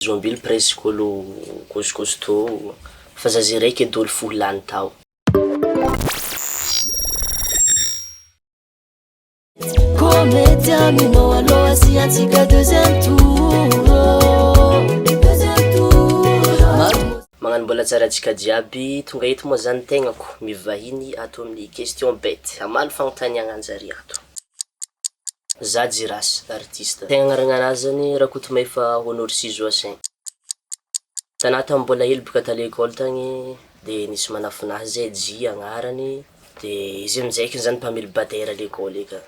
Joambily presque olo costaud fa za zay raiky edy olo fo lany tao. Koa mety aminao aloha asiantsika deuxième tour Deuxième tour Magnano mbola tsara antsika jiaby, tonga eto moa zany tegnako mivahiny ato amin'ny question bête, hamaly fagnontaniagna anjare ato. Za Jirasy, artiste. Tegna agnarana anazy zany Rakotomahefa Honorcy Joassin. Tanà tamy mbola hely boka ta lekôly tagny, de nisy manafina ahy zay, J agnarany, de izy aminjay eky zany mpamily batera lekôly eka.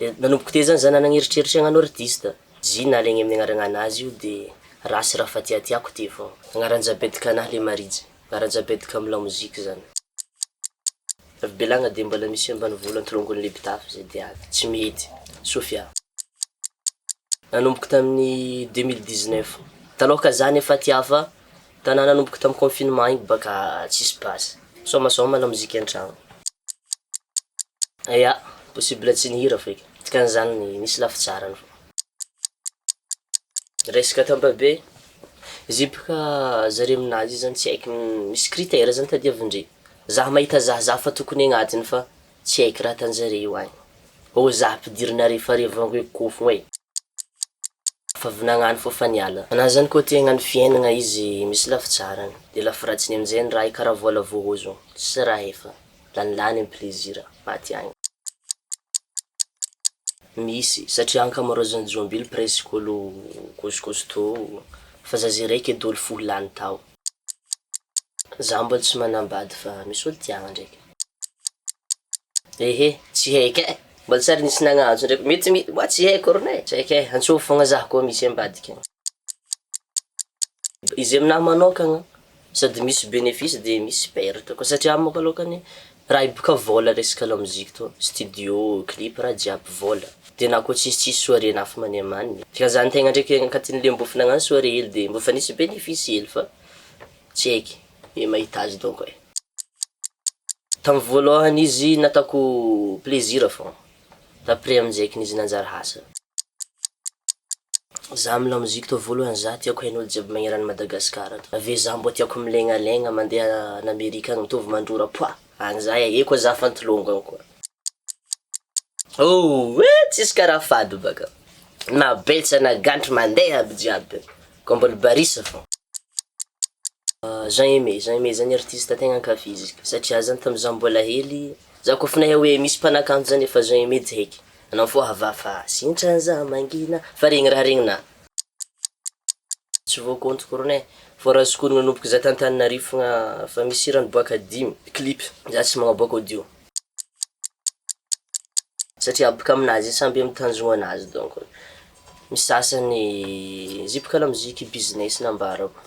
De nanomboko teo zany zah nagnana eritreritry hagnano artista, J nalaigny amin'ny agnarananazy io de rasy raha fa tiatiako ty fô, agnaran-jabedika anahy Lemarija, agnaran-jabedika amy lamoziky zany. Avy Belagna de mbola misy ambanivolo Antilongon'ny Mpitafy zay de avy, Tsimihety, Sofia. Nanomboko tamin'ny 2019, talôha ka zah nefa tia fa tanà nanomboko tamin'ny confinement igny baka tsisy basy, misaomasaoma lamoziky an-tragno. Ya, possible tsy nihira feky, dikan'izany misy lafitsarany fô. Resaka Tambabe, izy io boka zare aminazy io zany tsy haiko misy critère zany tadiavin-dreo, Zah mahita zah zah fa tokony agnatiny fa tsy haiko raha atan-jareo agny, ô zah ampidirinareo fa reo vangoiko kofogno e! Fa avy nagnano fô fa niala. Anah zany koa te hagnano fiaignana izy misy lafitsarany, de lafiratsiny amizay ny raha io karaha vola voahozona, tsisy raha efa, lanilany amy plaisir, maty agny. Misy, satria ankamarozan'ny joambilo presque olo costaud, fa za zay raiky edy olo fo lany tao. Za mbola tsy manambady fa misy olo tiàgna ndraiky. Ehe, tsy haiky e, mbola tsy ary nisy nagnantso ndraiky, mety mi- mba tsy haiko rô ne, tsy haiky e, antsôvy fôgna zah koa misy ambadiky agny. Izy aminahy manôkagna, sady misy benefice de misy perte koa, satria amiko alôkany, raha io boka vôla resaka lamoziky tô, studio, clip, raha jiaby vôla, de anao koa tsisitsisy soirée anao fa mandeha amaniny, fihazan-tegna ndraiky ankatin'le mbô fa nagnano soirée hely de mbô fa nisy benefice hely fa tsy haiky, e mahita azy dônko e. Tamy voalohany izy nataoko plaisir fôgna, d'après aminjaikiny izy nanjary asa. Zah amy lamoziky tô voalohany zah tiako hain'olo jiaby manerana an'i Madagasikara ato, aveo zah mbô tiako milegnalaigna mande an'Amerika any mitovy mandrora poah! Any zah e, eo koa zah fa Antilongo any koa. Oh eh! Tsisy karaha fady baka, na betsa na gantry mandeha aby jiaby, koa mbola barisa fô. Jean Aimé, Jean Aimé zany artiste tegna ankafiziko, satria zany tamy zah mbola hely, zah kôfa nahay hoe misy mpanakanto zany efa Jean Aimé tsy haiky, anao fô havafa sintra zah mangina, fa regny raha regninah. Tsy voakôntiko rô ne, fô raha azoko ognona nanomboka zah t'Antananarivo fôgna fa misy hira niboaka dimy, clip, zah tsy magnaboaka audio, satria boka aminazy samby amy tanjogno anazy dônko, misy sasany, izy io boka lamoziky business nambarako,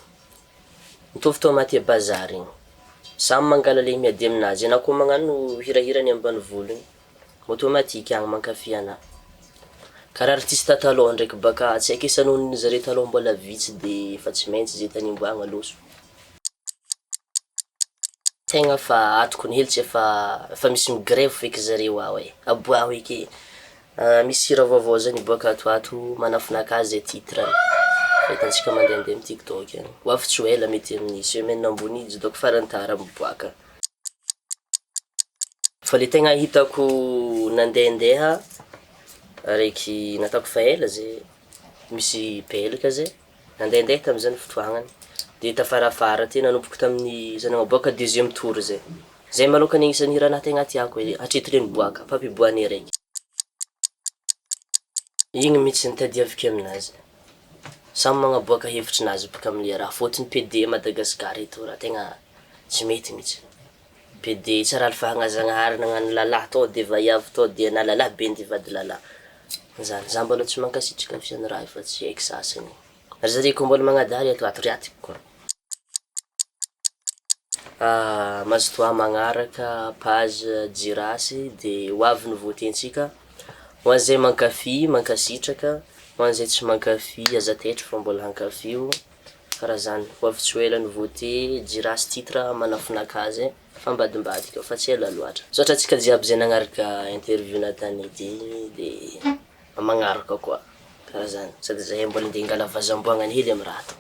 mitovy tômaty a bazary igny, samy mangala le miady aminazy, anao koa magnano hirahira ny ambanivolo igny, automatique agny mankafy ana, karaha artista talôha ndraiky baka tsy haiko isan'olo zare talôha mbola vitsy de efa tsy maintsy ze tany omboagna loso. Tegna fa atokony hely tsy efa efa misy migrevy feky zareo ao e, aboaho eky, misy hira vaovao zany hiboaka ato ho ato, Manafinakahy zay titrany, fa hitantsika mandehandeha amy tiktok agny, ho avy tsy ho ela mety amin'ny semaine ambony izy dônko farany tara miboaka. Fa le tegna hitako nandendeha, araiky nataoko efa ela zay, misy pelaka zay, nandendeha tamin'izany fotoagnany, de tafarafara aty nanomboko tamin'ny zah nagnaboaka deuxième tour zay, zay malôkany agnisan'ny hiranahy tegna tiako e, hatreto le niboaka, fampiboahany araiky. Igny mihintsy no tadiaviko aminazy, samy magnaboaka hevitrinazy bôka amle raha, fôtony PD à Madagasikara eto raha tegna tsy mety mihintsy, PD tsy raha alifahana Zanahary nagnano lalahy tô de vaiavy tô de na lalahy be nde hivady lalahy, zany, zah mbola tsy mankasitraka fisian'ny raha io fa tsy haiko sasany, ary zare koa mbola magnadala eto ato riatiko koa. Mazotoà magnaraka page Jirasy de ho avy nouveauté-ntsika, ho an'izay mankafy mankasitraka, ho an'izay tsy mankafy aza taitry fa mbola hankafy o, karaha zany, ho avy tsy ho ela nouveauté, Jirasy titre Manafinakahy zay, fa ambadimbadika ao fa tsy ela loatra. Misaotra antsika jiaby zay nagnaraka interview nataonay ty de amy magnaraka koa, karaha zany, sady zahay mbola ande hangala vazamboagnany hely amy raha tô.